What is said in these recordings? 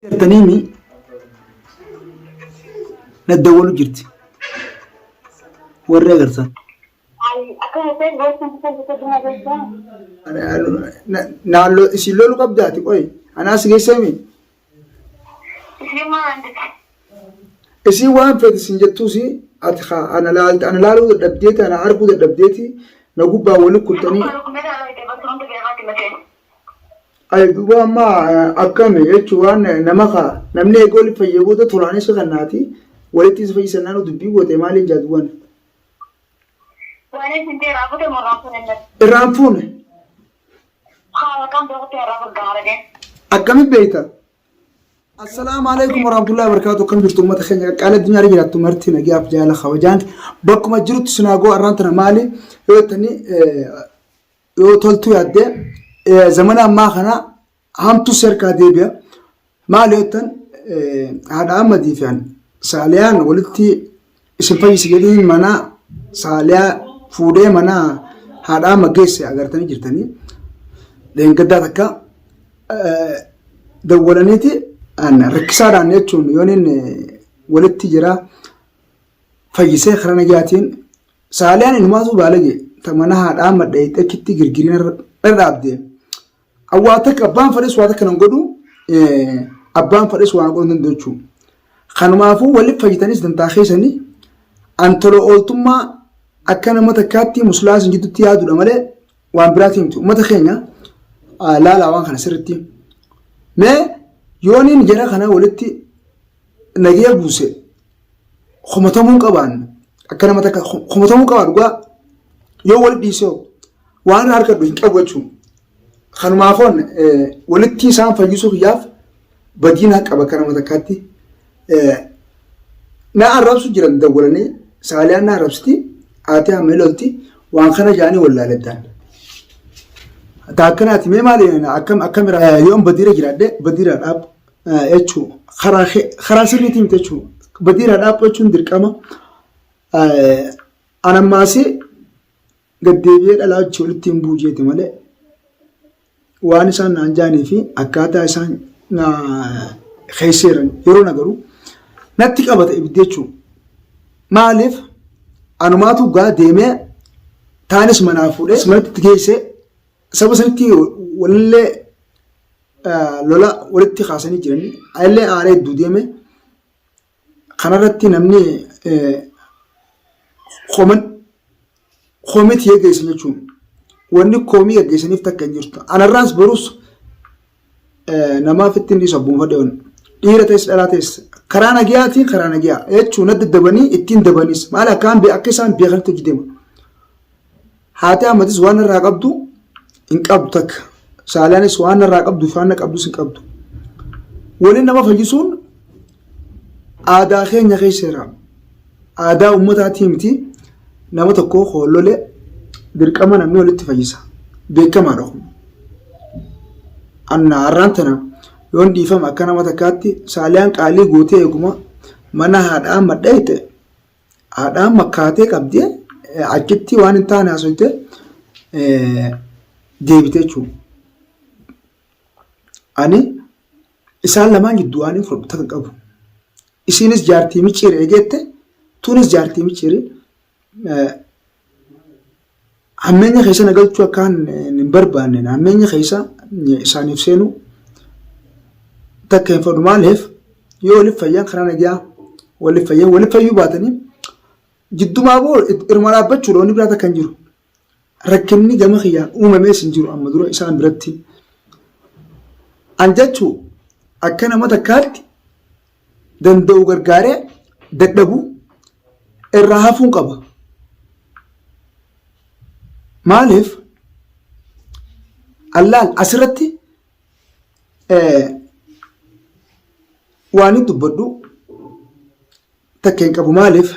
Gartaniimi na dawwalu jirti. Warri agartan. Naalloo isin lolu qabdaati qoy. Anaas geessami. Isin waan feete isin jettuusi ati haa ana laalte ana laaluu dadhabdeeti ana arguu dadhabdeeti na gubbaa wali kuttanii. Ay duuba amma akkami jechuun waan nama kaa namni eegoo walitti fayyee booda tolaanis kannaati walitti isa fayyisan naannoo dubbii goote maaliin jaaduwwan. Waan isin ta'e raafute moo raafuu hin Irraan fuune Haa maqaan beekutti irraa furdaa argee. akkami beekta? Assalaamu alaikum warahmatullahi wabarakatuh. Akkam jirtu uummata keenya qaqqaalee addunyaa irra jiraattu marti nagaaf jaala kabajaan bakkuma jirutti sinaagoo arraan tana maali yoo jettanii yoo toltuu yaadde zamana ammaa kana hamtu si harkaa deebi'a. Maali yoo jettan haadha Ahmadii fi Saaliyaan walitti isin fayyisi jedhee mana Saaliyaa fuudhee mana haadha Ahmad geesse agartanii jirtanii. Dheengaddaa takka dawwalaniiti rakkisaadhaan jechuun yoon inni walitti jira fayyisee karaa nagayaatiin Saaliyaan inumaatu baalage ta mana haadhaa madhayxee achitti girgiriin irra dhaabde. Waa takka abbaan fedhes waa takka nan godhu abbaan fedhes waan godhu hin danda'u jechuudha. Kanumaafuu waliif fayyitanis dantaa keessanii an tola ooltummaa akka nama takkaatti muslaa isin jidduutti yaaduudha malee waan biraatiin miti. Uummata keenya laalaa waan kana sirriitti. Mee yooniin jara kana walitti nagaya buuse komatamuu hin qabaan akka nama takka komatamuu qaba dhugaa yoo wal dhiisee waan irraa argadhu hin qabu jechuun kanumaafoon walitti isaan fayyisuu kiyyaaf badiin haa qaba akka nama takkaatti na arrabsu jiran dawwalanii saaliyaan na arrabsiti haati amma lolti waan kana jaanii wallaalettaan. Taakkanaati mee maali akkam akkam yoon badiira jiraadhe badiira dhaab jechuun karaa karaa sirriitiin miti jechuun badiirraa dhaabbachuun dirqama. Anammaasii gaddeebi'ee dhalaa wajjin walitti hin bu'u jeeti malee waan isaan naan jaanii fi akkaataa isaan na keesseeran yeroo na garu natti qabata ibiddi jechuun. Maaliif anumaatu gaa deemee taanis manaa fuudhee manatti itti geessee saba sanitti walillee lola walitti kaasanii jiranii illee aaree hedduu deeme kanarratti namni koman koomiti geggeessan jechuun wanni koomii geggeessaniif takka hin jirtu. Anarraas borus namaaf ittiin dhiisu abbuun fadhe dhiira ta'es dhalaa ta'es karaa nagayaatiin karaa nagayaa jechuun adda dabanii ittiin dabanis maal akkaan akka isaan beekanitti hojii deema. Haati Ahmadis waan irraa qabdu hin qabdu takka. Saaliyaanis waan irraa qabdu faana qabdus hin qabdu. Waliin nama fayyisuun aadaa keenya keessa jira. Aadaa ummataatii miti nama tokko hoollolee dirqama namni walitti fayyisa. Beekamaadha kun. Anna har'aan tana yoon dhiifama akka nama takkaatti saaliyaan qaalii gootee eeguma mana haadha Ahmad dhayite haadhaan makkaatee qabdee achitti waan hin taane haasofte deebite jechuudha. Ani isaan lamaan gidduu waan hin fudhadhu takka qabu. Isiinis jaartii micciire eegeette tunis jaartii micciire hammeenya keessa na galchuu akka hin barbaanne hammeenya keessa isaaniif seenu takka hin fedhu maaliif yoo waliif fayyaan karaa nagaa waliif fayyaan waliif fayyuu baatanii jiddumaa boo irma dhaabbachuudha wanni biraa takka hin jiru. Rakkinni gama kiyyaan uumamees hin jiru amma dura isaan biratti. An jechuu akka nama takkaatti danda'u gargaaree dadhabu irraa hafuun qaba. Maaliif allaal asirratti waan hin dubbadhu takka hin qabu maaliif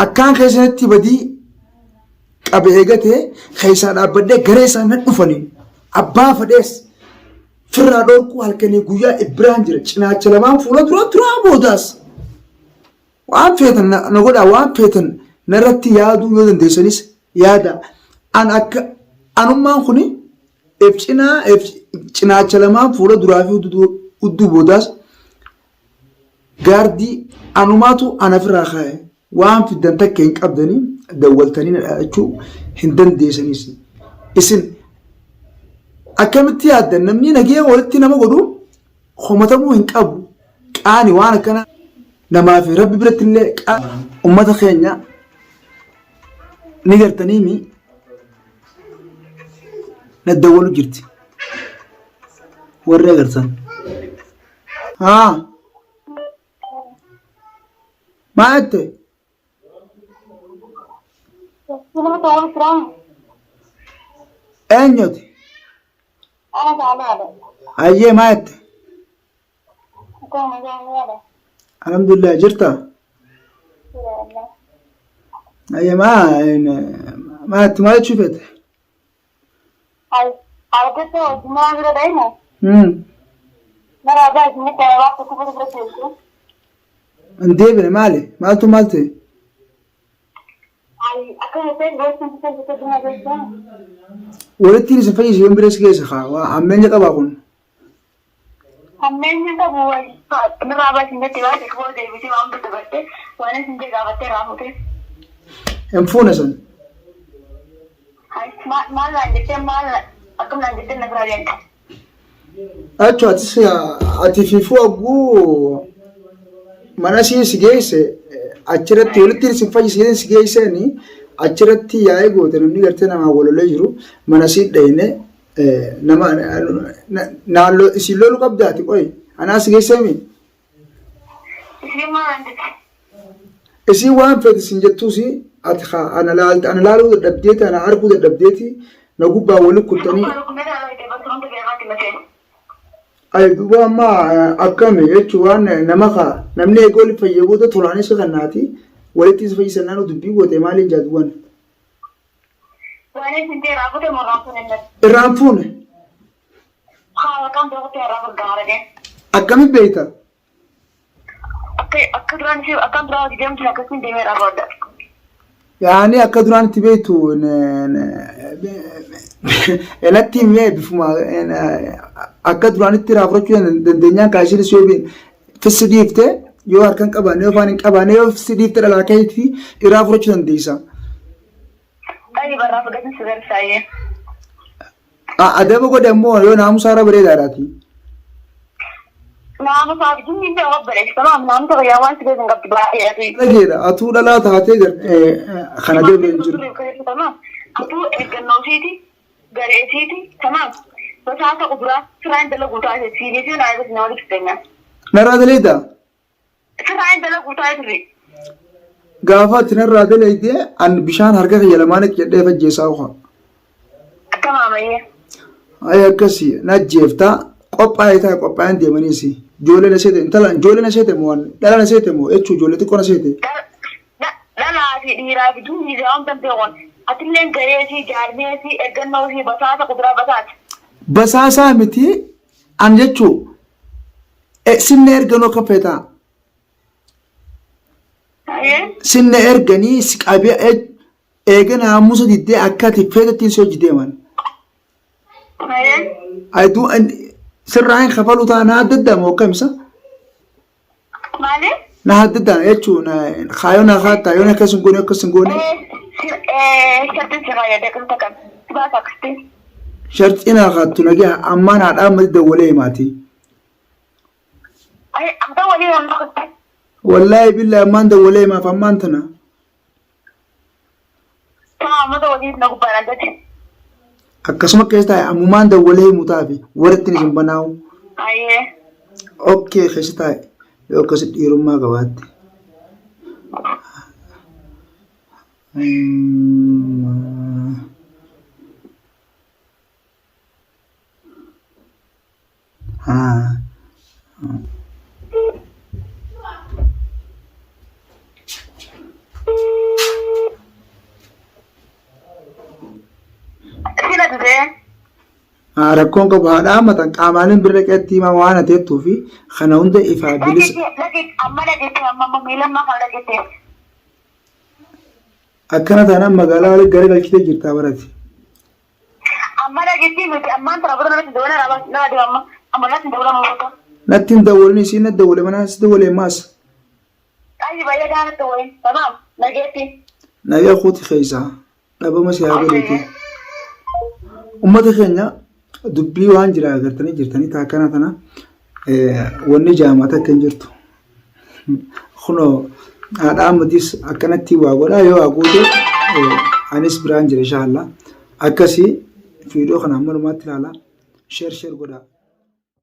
akkaan keessatti badii qabe eegatee keessaa dhaabbadhee garee isaan nan dhufaniin abbaa fedhees firraa dhorkuu halkanii guyyaa ibbiraan jira cinaacha lamaan fuula dura duraa boodaas waan feetan na godhaa waan feetan narratti yaaduu yoo dandeessanis yaada an akka anummaan kuni if cinaa if cinaacha lamaan fuula duraa fi hudduu boodaas Gaardii anumaatu ana ofirraa kaa'e. Waan fiddan takka hin qabdanii dawwaltanii na dhaadachuu hin dandeessanis. Isin akkamitti yaaddan namni nagee walitti nama godhu komatamuu hin qabu. Qaani waan akkana namaa fi rabbi biratti illee ummata keenya ni gartanii mi na dawwalu jirti. Warri agartan. Haa. Maa jette? Nama ta'uu turan. Eenyuti? Ana saalaadha. Ayyee maa jette? Akkuma nagaa Alhamdulillah jirta? Ayyee maa maa jette maal jechuu feete? Argatu hojii bira deemu. Mara abbaa isin qabaa tokko bira deemu. Hin deebine maali? Maaltu maal ta'e? Akka jettee gochuun keessatti dhuma jechuun. Walittiin isin fayyise yoon bira si keessa kaa waa hammeenya qabaa kun. Hammeenya qabu mara abbaa isin jettee waan tokko deebisee waan dubbatte waan isin jee gaafattee raafute. Hin fuune san. Maal naan jettee maal akkam naan jettee na biraa deemte. Achu atis ati fiifuu agguu mana sii si geesse achirratti walitti isin fayyise jedheen si geesseeni achirratti yaa'ee goote namni gartee namaa walolee jiru mana sii dhayne nama naalloo isin lolu qabdaati qoy anaa si geesseemi. Isiin maal naan jette? Isiin waan feete sin jettuusi ati kaa ana laalte ana laaluu dadhabdeeti ana arguu dadhabdeeti na gubbaa wali kuttanii ay duuba amma akkami jechuun waan nama kaa namni eegoo wali fayyee booda tolaanis kannaati walitti isa fayyisan naannoo dubbii goote maaliin jaaduwwan. Irraan fuune. Akkami beekta? Akka akka duraan ishee akkaan duraan hojii deemtu akkasiin deemee dhaabadha. Yaani akka duraan itti beektu elatti himee bifuma akka duraan itti irraa fudhachuu dandeenyaan kaashiinis yoo fissi dhiifte yoo harka hin qabaanne yoo afaan hin qabaanne yoo fissi dhiifte dhalaa keetti irraa fudhachuu dandeessa. Ta'i barraa fudhatin si garsaayee. Adaba godhe ammoo yoo naamusa irra bareedaadhaati. Naamusaaf jinni illee obboleessa. Tamaam naamusa fayyaa waan si beekan qabdu baay'ee. Dhageedha atuu dhalaa taatee kan adaba hin jiru. Atuu eeggannoo isiiti garee isiiti tamaam basaasa kuduraa siraan dalaguu taasise siiniif naa eegas nama walitti fidanya. Narraa daleedaa? Sirraa dalaguu taasise. Gaafa ati narraa daleeyde an bishaan harka kiyya lamaan jedhee fajjeessaa uka. Akkam amayyee. Ay akkasi na ajjeefta qophaa'ee taa'e qophaa'een deemaniis ijoollee na seete intala ijoollee na seete moo dhala na seete moo jechuun ijoollee xiqqoo na seete. Dhalaa fi dhiiraa fi durii fi waan beekon atilleen garee fi jaarmee fi eeggannoo fi basaasa kuduraa basaasa. Basaasaa miti an jechuu sinna erganuu akka feetaa. Sinna erganii si qabee eega naamusa diddee akka ati feetettiin si hojii deeman. Ayituu sirraa hin kafaluu ta'a na adda addaa moo akkamisa? Maali? Na adda addaa jechuun kaayoo na kaattaa yoo akkas hin goone akkas hin goone. Shartiin si fayyadee akkasitti akkam. Si baasa akkasitti. Sharxii naa kaattu nagee ammaan haadhaa ammatti dawwalee himaati. Abba walii amma akkasitti. Wallaahi billaahi ammaan dawwalee himaaf ammaan tana. Taa ammata walii na gubbaan addatti. Akkasuma keessa taa'e ammumaan dawwalee himu taafi warri ittiin isin banaa'u. Ayyee. Okkee keessa taa'e yoo akkasi dhiirummaa qabaatte. Haa. Sila dudee. Rakkoon qabu haadha hammatan qaamaaleen bira dhaqeetti himaa waan ateettuu fi kana hunda ifaa bilisa. Dhageette amma dhageette amma amma miila ammaa kana dhageette. Akkana taanaan magaalaa walitti gara galchitee jirtaa barati. Amma dhageettii miti ammaan tana booda natti dawala nama deema amma amma natti dawala amma. Natti hin dawwalin isiin natti dawwale mana si dawwale maas. Ayyi baay'ee gaariitti wayin. Tamaam. Nageetti. Nagaa kooti keessaa dhabama si haa godhuuti. Uummata keenya dubbii waan jira agartanii jirtanii taakkana tana wanni jaamaa takka hin jirtu. Kunoo haadha Ahmadis akkanatti waa godhaa yoo waa goote anis biraan jira inshaAllah. Akkasii viidiyoo kana amma dhumaatti ilaalaa. Sheer sheer godhaa.